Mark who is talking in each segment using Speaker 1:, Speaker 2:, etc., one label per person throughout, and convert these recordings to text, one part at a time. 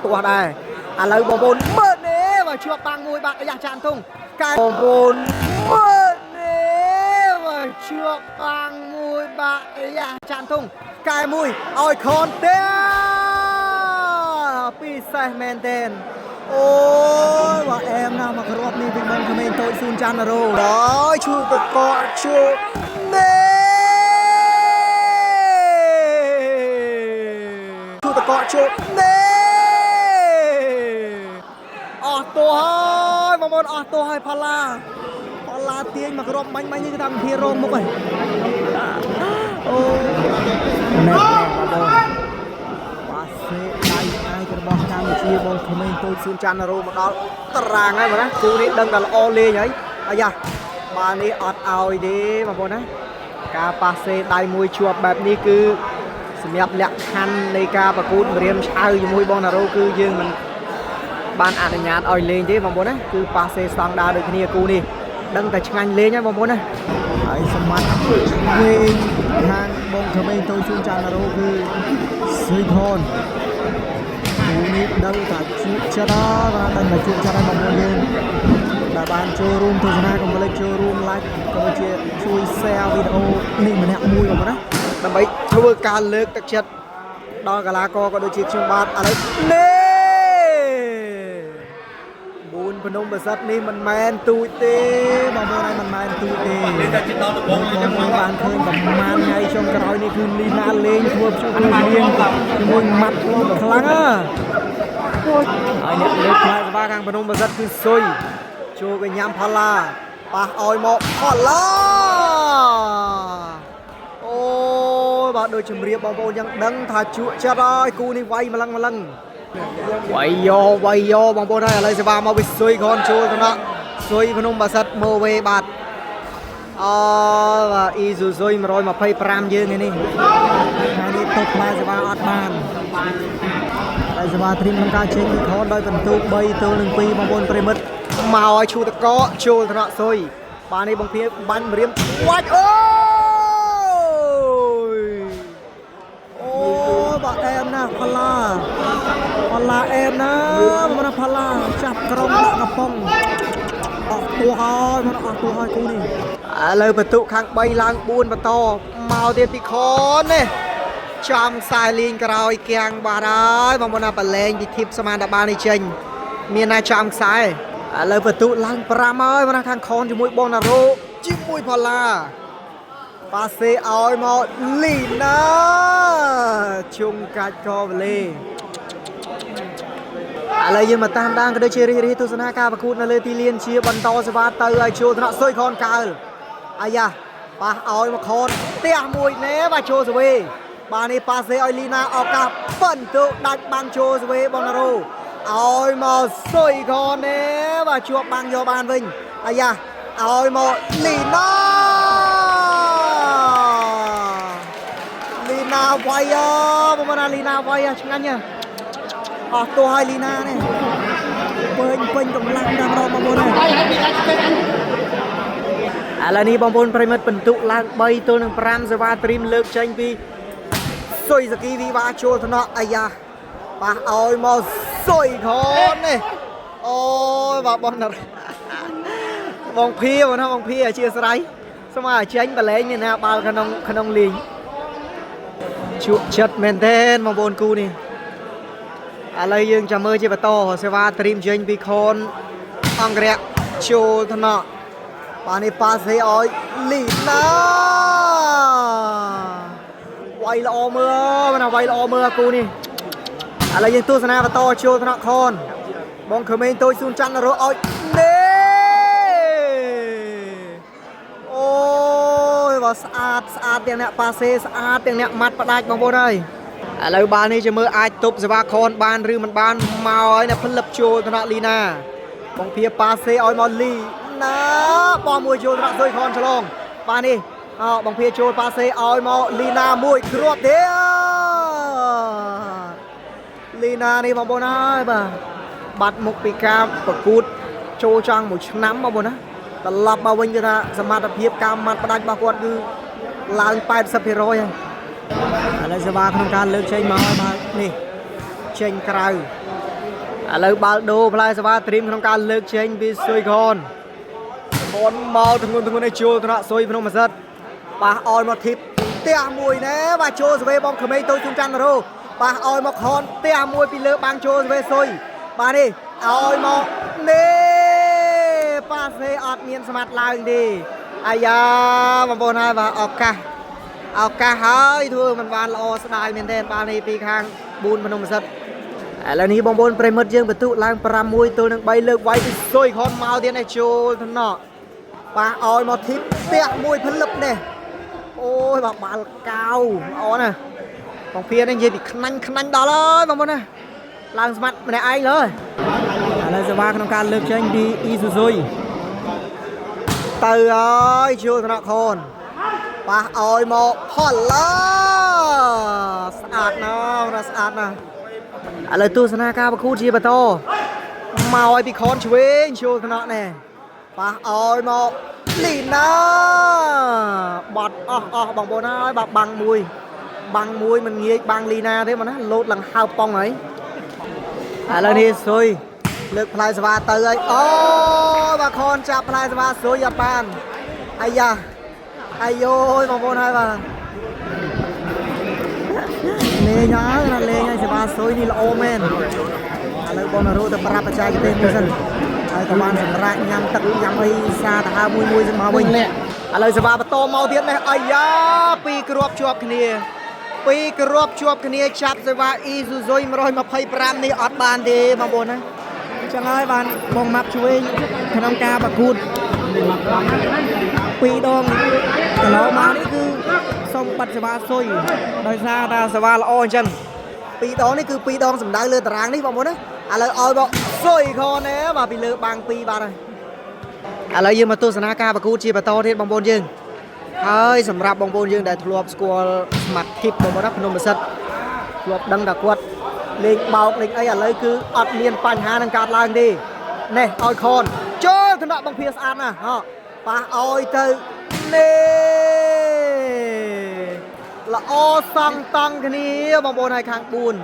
Speaker 1: ទាស់ដែរឥឡូវបងប្អូនមើលនេះមកជាប់បាំងមួយបាក់អាយ៉ាចានតុងកែបងប្អូនមើលនេះមកជាប់បាំងមួយបាក់អាយ៉ាចានតុងកែមួយឲ្យខនទេពិសេសមែនទែនអូយបាទអែមណាស់មកគ្រាប់នេះពីបងក្មេងតូចស៊ូនចាន់រ៉ូដល់ឈូតកកឈូនេះឈូតកកឈូនេះ អស់តួហើយបងប្អូនអស់តួហើយផល្លាផល្លាទាញមកគ្រាប់បាញ់បាញ់នេះគឺថាវិធារងមុខហើយអូណែបងប្អូនបាសេដៃអាយរបស់កម្ពុជាបងក្មេងតូចស៊ូនចាន់រ៉ូមកដល់តារាងហើយបងណាគូនេះដឹងតែល្អលេងហើយអាយ៉ាបានេះអត់ឲ្យទេបងប្អូនណាការប៉ាសេដៃមួយជាប់បែបនេះគឺសម្រាប់លក្ខខណ្ឌនៃការប្រកួតម្រាមឆៅជាមួយបងណារ៉ូគឺយើងមិន បានអនុញ្ញាតឲ្យលេងទេបងប្អូនណាគឺប៉ាសេស្តង់ដារដូចគ្នាគូនេះដឹងតែឆ្ងាញ់លេងហើយបងប្អូនណាហើយសមត្ថវែងខាងបងក្មេងតូចជូនចានរ៉ូគឺស៊ុយខនគូនេះដឹងតែជក់ចិត្តហើយបាទដឹងតែជក់ចិត្តហើយបងប្អូនយើងដែលបានចូលរួមទស្សនាកុំភ្លេចចូលរួម like ក៏ដូចជាជួយ share វីដេអូនេះម្នាក់មួយបងប្អូនណាដើម្បីធ្វើការលើកទឹកចិត្តដល់កីឡាករក៏ដូចជាខ្ញុំបាទឥឡូវនេះ បួនភ្នំប្រសិទ្ធនេះមិនមែនទូចទេបងប្អូនហើយមិនមែនទូចទេបងប្អូនបានឃើញប្រហែលថ្ងៃចុងក្រោយនេះគឺលីណាលេងធ្វើព្យុះធ្វើលៀងជាមួយម៉ាត់ខ្លាំងណាហើយអ្នកលើកផ្លែសបាខាងភ្នំប្រសិទ្ធគឺស៊ុយចូលកញ្ញាំផល្លាប៉ះឲ្យមកផល្លាអូយបាទដូចជំរាបបងប្អូនយ៉ាងដឹងថាជក់ចិត្តហើយគូនេះវាយម្លឹងម្លឹង វាយយោវាយយោបងប្អូនហើយឥឡូវសេវាមកវិសុយគ្រាន់ជួលតំណក់ស៊ុយភ្នំបាសិទ្ធមើវេបាទអូបាទអ៊ីស៊ូស៊ុយ125យើងនេះថ្ងៃនេះតុកផ្លែសេវាអត់បានហើយសេវាត្រៀមក្នុងការចេញពីខនដោយបន្ទុក3ទល់នឹង2បងប្អូនប្រិមិត្តមកឲ្យឈូតកកជួលតំណក់ស៊ុយបាទនេះបងភៀបាញ់ម្រាមវាច់អូយអូបាទអែមណាស់ផល្លា ផល្លាអែមណាមកណាផល្លាចាប់ក្រុមដាក់កំប៉ុងអស់តួហើយមកអស់តួហើយគូនេះឥឡូវបន្ទុកខាង3ឡើង4បន្តមកទៀតពីខននេះចំខ្សែលីងក្រោយគៀងបាត់ហើយបងប្អូនណាប្រឡែងពីធីបសមានតាបាននេះចេញមានណាចំខ្សែឥឡូវបន្ទុកឡើង5ហើយបងណាខាងខនជាមួយបងណារ៉ូជាមួយផល្លាប៉ាសេឲ្យមកលីណាជុងកាច់កវលេ ឥឡូវយើងមកតាមដានក៏ដូចជារីករាយទស្សនាការប្រកួតនៅលើទីលានជាបន្តសេវាទៅឲ្យចូលថ្នាក់សុយខនកើលអាយ៉ាប៉ះឲ្យមកខនផ្ទះមួយណែបាទចូលសវេបាទនេះប៉ាសេឲ្យលីណាឱកាសពិនទៅដាច់បាំងចូលសវេបងណារ៉ូឲ្យមកសុយខនណែបាទជាប់បាំងយកបានវិញអាយ៉ាឲ្យមកលីណាលីណាវាយអបងប្អូនណាលីណាវាយឆ្ងាញ់ហ៎ អស់ទោះហើយលីណានេះពេញពេញកម្លាំងតាមរងបងប្អូនហើយឥឡូវនេះបងប្អូនប្រិមិត្តបន្ទុកឡើង3ទល់នឹង5សេវាត្រៀមលើកចេញពីសុយសាគីវីវ៉ាចូលថ្នាក់អាយ៉ាប៉ះឲ្យមកសុយខននេះអូយបាទបងណាបងភីបងណាបងភីអធិស្ឋានស្មើចេញបលែងនេះណាបាល់ក្នុងក្នុងលីងជក់ចិត្តមែនទែនបងប្អូនគូនេះ ឥឡូវយើងចាំមើលជាបន្តសេវាត្រៀមចេញពីខនអង្គរៈចូលថ្នាក់បាទនេះប៉ាសេឲ្យលីណាវាយល្អមើលណាវាយល្អមើលអាគូនេះឥឡូវយើងទស្សនាបន្តចូលថ្នាក់ខនបងក្មេងតូចស៊ូនច័ន្ទរឲ្យនេះអូយបាទស្អាតស្អាតទាំងអ្នកប៉ាសេស្អាតទាំងអ្នកម៉ាត់ផ្ដាច់បងប្អូនហើយ ឥឡូវបាល់នេះជាមើលអាចទប់សេវាខនបានឬមិនបានមកហើយណាផ្លឹបចូលថ្នាក់លីណាបងភៀប៉ាសេឲ្យមកលីណាបោះមួយចូលថ្នាក់ស៊ុយខនឆ្លងបាទនេះអោបងភៀចូលប៉ាសេឲ្យមកលីណាមួយគ្រាប់ទេលីណានេះបងប្អូនហើយបាទបាត់មុខពីការប្រកួតចូលចង់មួយឆ្នាំបងប្អូនណាត្រឡប់មកវិញគឺថាសមត្ថភាពការម៉ាត់ផ្ដាច់របស់គាត់គឺឡើង80%ហើយ ឥឡូវសេវាក្នុងការលើកចេញមកហើយបាទនេះចេញក្រៅ ឥឡូវបាល់ដូផ្លែសវ៉ាត្រៀមក្នុងការលើកចេញពីស៊ុយខនខនមកធ្ងន់ធ្ងន់ឲ្យចូលថ្នាក់ស៊ុយភ្នំសិទ្ធប៉ះអោយមកធីបផ្ទះមួយណែបាទចូលសវេបងក្មេងតូចជុំច័ន្ទរោប៉ះអោយមកខនផ្ទះមួយពីលើបាំងចូលសវេស៊ុយបាទនេះអោយមកនេះប៉ាសេអត់មានស្មាត់ឡើងទេអាយ៉ាបងប្អូនហើយបាទឱកាសឱកាសហើយធ្វើមិនបានល្អស្ដាយមែនទេបាល់នេះពីខាង4ភ្នំសិទ្ធ ឥឡូវនេះបងប្អូនប្រិមិត្តយើងបន្ទុកឡើង6ទល់នឹង3លើកវាយពីស៊ុយខនមកទៀតនេះចូលថ្នាក់ប៉ះឲ្យមកធីបផ្ទះមួយផលិបនេះអូយបាទបាល់កៅល្អណាស់បងភៀនេះនិយាយពីខ្នាញ់ខ្នាញ់ដល់ហើយបងប្អូនណាឡើងស្មាត់ម្នាក់ឯងលើឥឡូវសេវាក្នុងការលើកចេញពីអ៊ីស៊ូស៊ុយទៅហើយចូលថ្នាក់ខនប៉ះឲ្យមកផលឡាស្អាតណាស់ណាស្អាតណាស់ ឥឡូវទស្សនាការប្រកួតជាបន្តមកឲ្យពីខនឆ្វេងចូលថ្នាក់ណែប៉ះឲ្យមកលីណាបាត់អស់អស់បងប្អូនហើយបាទបាំងមួយបាំងមួយមិនងាយបាំងលីណាទេបងណាលោតឡើងហើបប៉ុងហើយឥឡូវនេះស៊ុយលើកផ្លែស្វាទៅហើយអូបាទខនចាប់ផ្លែស្វាស៊ុយអត់បានអាយ៉ាអាយយបងប្អូនហើយបាទ លេងហើយណាលេងហើយសេវាស៊ុយនេះល្អមែនឥឡូវបងណារ៉ូទៅប្រាប់បច្ចេកទេសមួយសិនហើយក៏បានសម្រាប់ញ៉ាំទឹកញ៉ាំអីសាទៅហើមួយមួយសិនមកវិញឥឡូវសេវាបន្តមកទៀតនេះអាយ៉ាពីរគ្រាប់ជាប់គ្នាពីរគ្រាប់ជាប់គ្នាចាប់សេវាអ៊ីស៊ូស៊ុយ125នេះអត់បានទេបងប្អូនណាអញ្ចឹងហើយបានបងម៉ាប់ជួយក្នុងការប្រកួតពីរដងកន្លងមកនេះគឺសូមបិទសេវាស៊ុយដោយសារតែសេវាល្អអញ្ចឹងពីរដងនេះគឺពីរដងសម្ដៅលើតារាងនេះបងប្អូនណាឥឡូវឲ្យបកស៊ុយខនណែបាទពីលើបាំងពីរបាទហើយឥឡូវយើងមកទស្សនាការប្រកួតជាបន្តទៀតបងប្អូនយើងហើយសម្រាប់បងប្អូនយើងដែលធ្លាប់ស្គាល់ Smart Tip បងប្អូនណាភ្នំប្រសិទ្ធធ្លាប់ដឹងថាគាត់លេងបោកលេងអីឥឡូវគឺអត់មានបញ្ហានឹងកើតឡើងទេនេះឲ្យខនចូលថ្នាក់បងភាស្អាតណាស់ហ៎ប៉ះឲ្យទៅនេះល្អសង់តង់គ្នាបងប្អូនហើយខាង4និ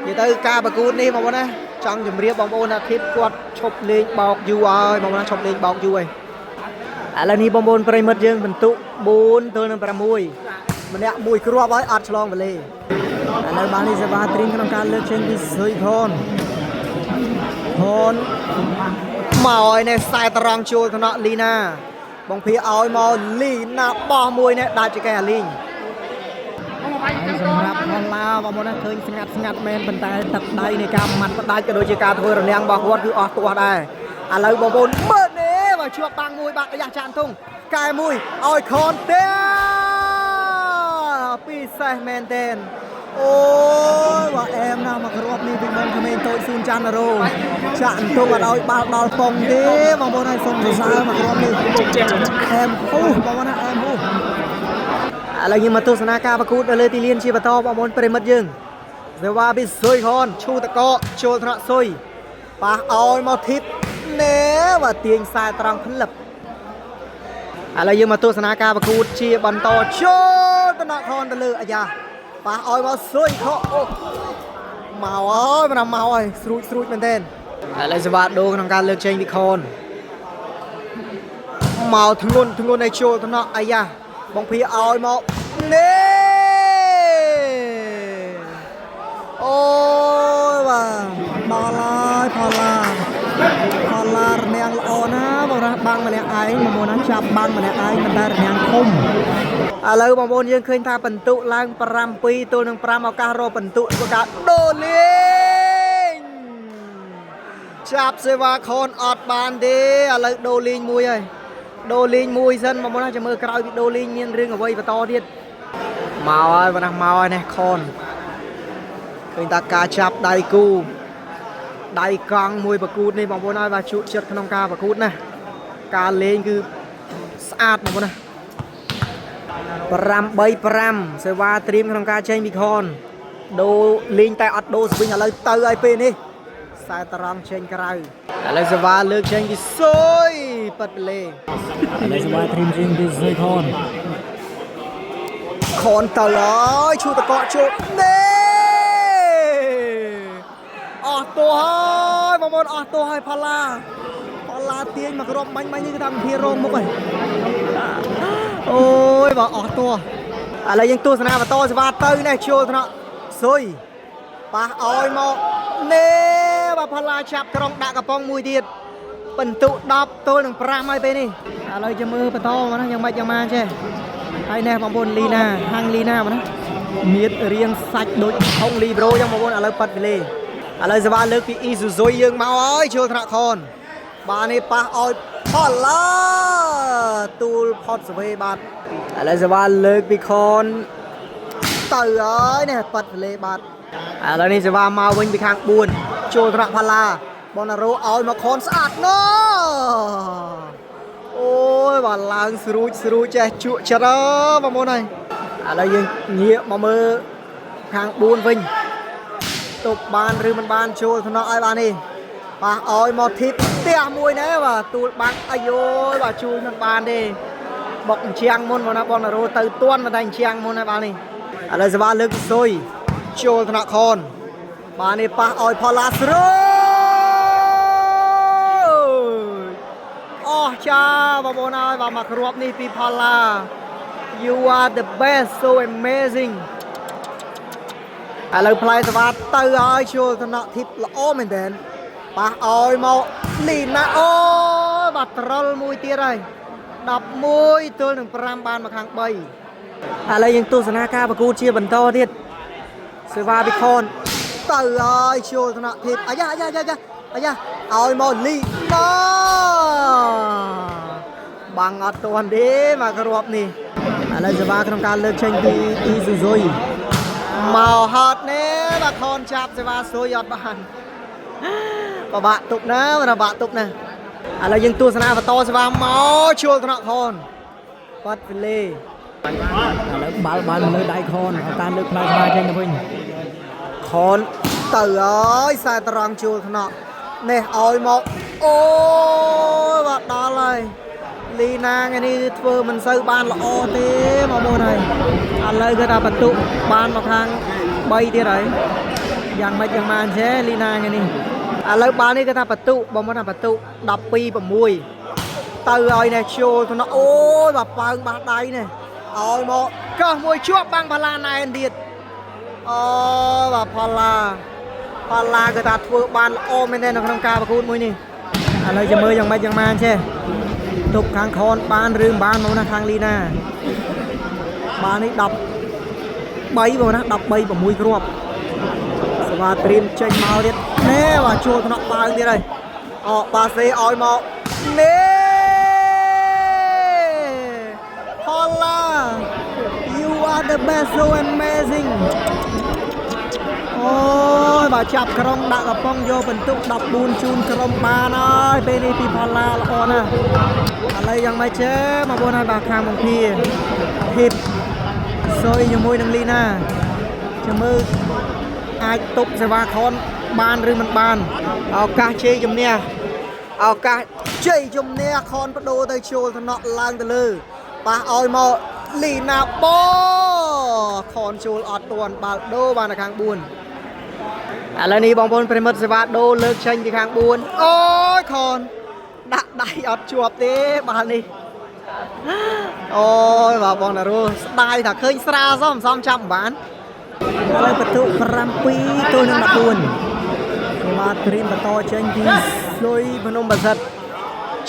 Speaker 1: យាយទៅការប្រកួតនេះបងប្អូនណាចង់ជម្រាបបងប្អូនថាធីបគាត់ឈប់លេងបោកយូរហើយបងប្អូនណាឈប់លេងបោកយូរហើយ ឥឡូវនេះបងប្អូនប្រិមិត្តយើងបន្ទុក4ទល់នឹង6ម្នាក់មួយគ្រាប់ហើយអត់ឆ្លងវេលាឥឡូវបាននេះសេវាត្រៀមក្នុងការលើកចេញពីស៊ុយខនខនមកឲ្យនេះខ្សែត្រង់ចូលថ្នាក់លីណាបងភីឲ្យមកលីណាបោះមួយនេះដាច់ចកេះអាលីងហើយសម្រាប់ផល្លាបងប្អូនណាឃើញស្ងាត់ស្ងាត់មែនប៉ុន្តែទឹកដៃនៃការម៉ាត់ផ្ដាច់ក៏ដូចជាការធ្វើរនាំងរបស់គាត់គឺអស់ទាស់ដែរឥឡូវបងប្អូនមើលនេះមកជាប់បាំងមួយបាក់អាយ៉ាចានទុងកែមួយឲ្យខនទេពិសេសមែនទែនអូយបាទអែមណាស់មកគ្រាប់នេះពីបងក្មេងតូចស៊ូនច័ន្ទរោចាក់ទុងអត់ឲ្យបាល់ដល់ប៉ុងទេបងប្អូនហើយសូមសរសើរមកគ្រាប់នេះអែមហ៊ូបងប្អូនណាអែមហ៊ូ ឥឡូវយើងមកទស្សនាការប្រកួតនៅលើទីលានជាបន្តបងប្អូនប្រិមិត្តយើងសេវាពីស៊ុយខនឈូតកកចូលថ្នាក់ស៊ុយប៉ះឲ្យមកធីបណែបាទទាញខ្សែត្រង់ផ្លឹបឥឡូវយើងមកទស្សនាការប្រកួតជាបន្តចូលថ្នាក់ខនទៅលើអាយ៉ាប៉ះឲ្យមកស៊ុយខអូមកហើយមិនមកហើយស្រួចស្រួចមែនទែនឥឡូវសេវាដូរក្នុងការលើកចេញពីខន មកធ្ងន់ធ្ងន់ឲ្យចូលថ្នាក់អាយ៉ាបងភីឲ្យមកនេះអូយបាទដល់ហើយផល្លាផល្លារនាងល្អណាស់បងណាបាំងម្នាក់ឯងបងប្អូនណាចាប់បាំងម្នាក់ឯងមិនតែរនាងធំឥឡូវបងប្អូនយើងឃើញថាបន្ទុកឡើង7ទល់នឹង5ឱកាសរកបន្ទុកធ្វើការដូរលេង ចាប់សេវាខនអត់បានទេឥឡូវដូរលេងមួយហើយដូរលេងមួយសិនបងប្អូនណាចាំមើលក្រោយពីដូរលេងមានរឿងអ្វីបន្តទៀតមកហើយបងណាមកហើយនេះខនឃើញថាការចាប់ដៃគូដៃកង់មួយប្រកួតនេះបងប្អូនហើយបាទជក់ចិត្តក្នុងការប្រកួតណាការលេងគឺស្អាតបងប្អូនណា8 5សេវាត្រៀមក្នុងការចេញពីខនដូរលេងតែអត់ដូរស្វិញឥឡូវទៅហើយពេលនេះ ខ្សែត្រង់ចេញក្រៅឥឡូវសេវាលើកចេញពីស៊ុយប៉ិតលេឥឡូវសេវាត្រៀមចេញពីស៊ុយខនខនទៅហើយឈូតកកជោនេះអ ស់ទោះហើយបងប្អូនអស់ទោះហើយផល្លាផល្លាទាញមកគ្រាប់បាញ់បាញ់នេះគឺថាវិភារងមុខហើយអូយបាទអស់ទោះឥឡូវយើងទស្សនាបន្តសេវាទៅនេះចូលថ្នាក់ស៊ុយប៉ះឲ្យមកនេះបាទផល្លាចាប់ក្រុងដាក់កំប៉ុងមួយទៀត ពិន្ទុ10ទល់នឹង5ហើយពេលនេះឥឡូវចាំមើលបន្តមកណាយ៉ាងម៉េចយ៉ាងម៉ាចេះហើយនេះបងប្អូនលីណាហាងលីណាមកណាមៀតរៀងសាច់ដូចហុងលីប្រូចឹងបងប្អូនឥឡូវប៉ាត់វិលេឥឡូវសេវាលើកពីអ៊ីស៊ូស៊ុយយើងមកហើយចូលថ្នាក់ខនបាទនេះប៉ះឲ្យផល្លាទូលផុតសវេបាទឥឡូវសេវាលើកពីខនទៅហើយនេះប៉ាត់វិលេបាទឥឡូវនេះសេវាមកវិញពីខាង4ចូលថ្នាក់ផល្លា បងណារ៉ូឲ្យមកខនស្អាតណអូយបាទឡើងស្រួចស្រួចចេះជក់ច្រើនបងប្អូនហើយឥឡូវយើងងាកមកមើលខាង4វិញទប់បានឬមិនបានចូលថ្នាក់ឲ្យបាននេះប៉ះឲ្យមកធីបផ្ទះមួយណែបាទទូលបាំងអាយយបាទជួយមិនបានទេបុកអញ្ជាំងមុនបងណាបងណារ៉ូទៅទាន់មិនតែអញ្ជាំងមុនហើយបាទនេះឥឡូវសេវាលើកស៊ុយចូលថ្នាក់ខនបាទនេះប៉ះឲ្យផល្លាស្រួយ អស់ចាបងប្អូនហើយបាទមកគ្រាប់នេះពីផល្លា You are the best, so amazing. ឥឡូវផ្លែសវ៉ាទៅហើយជួលតំណក់ធីបល្អមែនទែនប៉ះឲ្យមកលីណាអូយបាទត្រលមួយទៀតហើយ11ទល់នឹង5បានមកខាង3ឥឡូវយើងទស្សនាការប្រកួតជាបន្តទៀតសេវាវិខនទៅហើយជួលតំណក់ធីបអាយ៉ាអាយ៉ាអាយ៉ាអាយ៉ាឲ្យមកលីណាបាំងអត់ទាន់ទេមកគ្រាប់នេះឥឡូវសេវាក្នុងការលើកចេញពីអ៊ីស៊ូស៊ុយ មកហត់នេះបាទខនចាប់សេវាស៊ុយអត់បានបបាក់ទុកណាបបាក់ទុកណាឥឡូវយើងទស្សនាបន្តសេវាមកជួលថ្នាក់ខនបាត់វិលេ
Speaker 2: ឥឡូវបាល់បានមកលើដៃខនเอาតាមលើកផ្លែស្វាចេញទៅវិញ
Speaker 1: ខនទៅហើយខ្សែត្រង់ជួលថ្នាក់នេះឲ្យមកអូយបាទដល់ហើយលីណាថ្ងៃនេះធ្វើមិនសូវបានល្អទេមកមុនហើយឥឡូវគឺថាបន្ទុកបានមកខាង3ទៀតហើយយ៉ាងម៉េចយ៉ាងម៉ានចេះលីណាថ្ងៃនេះឥឡូវបាល់នេះគឺថាបន្ទុកបងមកថាបន្ទុក12 6ទៅឲ្យនេះចូលថ្នាក់អូយបាទប៉ើងបាសដៃនេះឲ្យមកកោះមួយជាប់បាំងផាឡាណែនទៀត អូបាទផល្លាផល្លាគឺថាធ្វើបានល្អមែនទេនៅក្នុងការប្រកួតមួយនេះឥឡូវចាំមើលយ៉ាងម៉េចយ៉ាងម៉ានចេះទប់ខាងខនបានឬមិនបានមកណាខាងលីណាបាននេះ13បងណា13 6គ្រាប់សវ៉ាត្រៀមចេញមកទៀតណែបាទជួលថ្នាក់បាវទៀតហើយអបាសេឲ្យមកណែផល្លា You are the best, so amazing. អូយបាទចាប់ក្រុងដាក់កំប៉ុងយកបន្ទុក14ជូនក្រុមបានហើយពេលនេះពីផល្លាល្អណាស់ឥឡូវយ៉ាងម៉េចចេះមកបងហើយបាទខាងមង្ភាធីបសុយជាមួយនឹងលីណាចាំមើលអាចទប់សេវាខនបានឬមិនបានឱកាសជ័យជំនះឱកាសជ័យជំនះខនបដូរទៅជួលថ្នាក់ឡើងទៅលើប៉ះឲ្យមកលីណាបខនជួលអត់ទាន់បាល់ដូរបាននៅខាង4 ឥឡូវនេះបងប្អូនប្រិមិត្តសេវាដូរលើកចេញពីខាង4អូយខនដាក់ដៃអត់ជាប់ទេបាល់នេះអូយបាទបងណារ៉ូស្ដាយថាឃើញស្រាលសោះមិនសមចាប់មិនបានឥឡូវបន្ទុក7ទល់នឹង14សេវាត្រៀមបន្តចេញពីស៊ុយភ្នំបាសិទ្ធ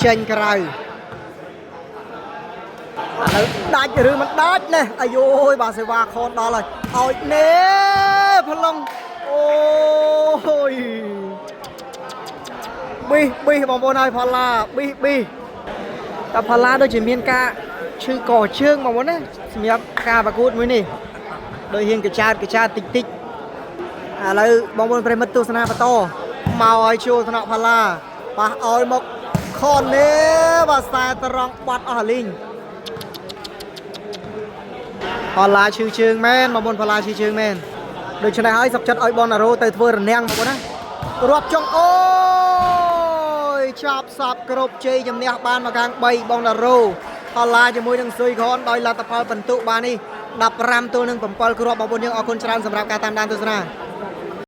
Speaker 1: ចេញក្រៅឥឡូវដាច់ឬមិនដាច់នេះអាយយបាទសេវាខនដល់ហើយឲ្យនេះផ្លុងអូយប៊ីសប៊ីសបងប្អូនហើយផល្លាប៊ីសប៊ីសតែផល្លាដូចជាមានការឈឺកជើងបងប្អូនណាសម្រាប់ការប្រកួតមួយនេះដូចរៀងកចើតកចើតតិចតិចឥឡូវបងប្អូនប្រិមិត្តទស្សនាបន្តមកឲ្យជួលថ្នាក់ផល្លាប៉ះឲ្យមកខននេះបាទខ្សែត្រង់បាត់អស់លីង ផល្លាឈឺជើងមែនបងប្អូនផល្លាឈឺជើងមែនដូច្នេះហើយសុកចិត្តឲ្យបងណារ៉ូទៅធ្វើរនាំងបងប្អូនណារាប់ចុងអូយចាប់សពគ្រប់ជ័យជំនះបានមកខាង3បងណារ៉ូផល្លាជាមួយនឹងស៊ុយខនដោយលទ្ធផលបន្ទុកបាននេះ15ទល់នឹង7គ្រាប់បងប្អូនយើងអរគុណច្រើនសម្រាប់ការតាមដានទស្សនា។